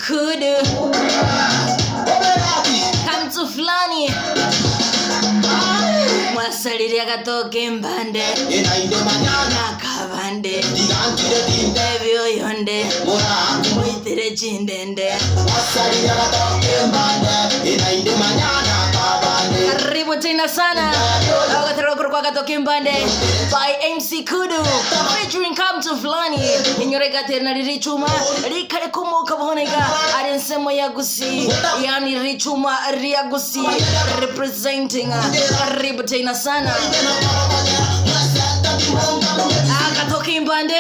Kudu. Kamtu fulani. Mwasaririe agatoke embande. Nakabande. Ebioyonde. Moitere chindende. Karibu tena sana. Agatero korokwa agatoke embande by MC Kudu featuring Kamtu Fulani. Inyore gatera riri chuma rikare komoka bonega ari ensemo ya Gusii yani richuma ria Gusii representing. Karibu tena sana. Agatoke embande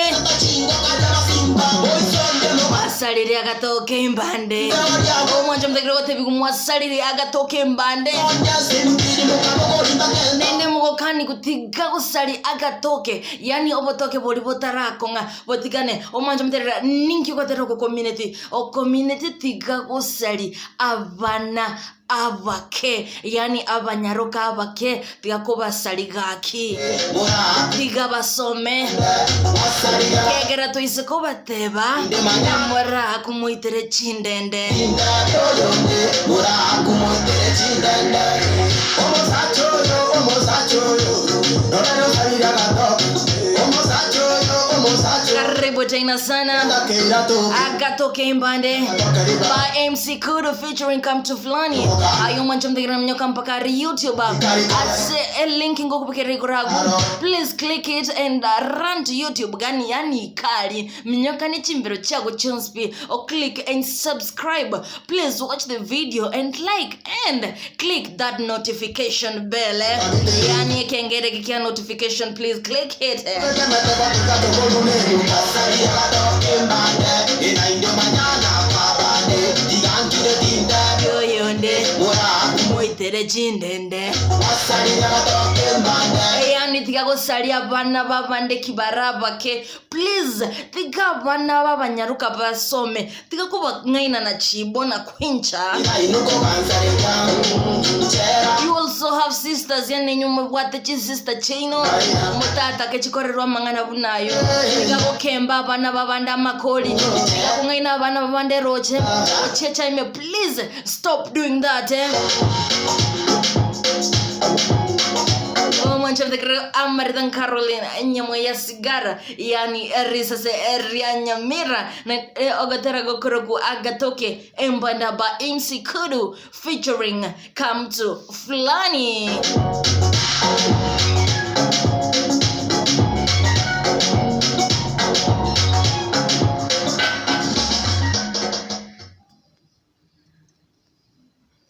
mwasarire agatoke embande omwancho motagire gotebiwa mwasarire agatoke embande naende mogokani gotiga gosari agatoke yaani obotoke boria botarakong'a botigane omwancho moterera ninki ogotera oko community o community tiga gosari abana abake yaani abanyaroka abake tiga kobasari gaki tiga basome kegera toise kobateba morakomoitere chindende. Karibu tena sana Agatoke Imbande by MC Kudu featuring Kamtu Fulani ayo mwancho mthikira mnyoka mpaka ari YouTube ase elink ngokubikira igoro please click it and run to YouTube gani yani ikali minyoka ni chimbero chako chonspi o click and subscribe please watch the video and like and click that notification bell eh? Yani ekengere gikia notification please click it eh? Yoyonde moitere chindende yani tiga gosaria abana babande kibara abake please tiga abana babanyaruka basome tiga kobang'aina na chibo na kwincha you also have sisters yani inwe mobwate chisister chiaino motatake chikorerwe amang'ana buna ayio tiga gokemba abana babande amakori tiga kong'aina abana babande eroche ochecha ime please stop doing that eh. Omwanchani Amarithan Caroline Nyamweya Sigara yani risase ria Nyamira na ogotera gokoroku agatoke embanda ba MC Kudu featuring Kamtu Fulani.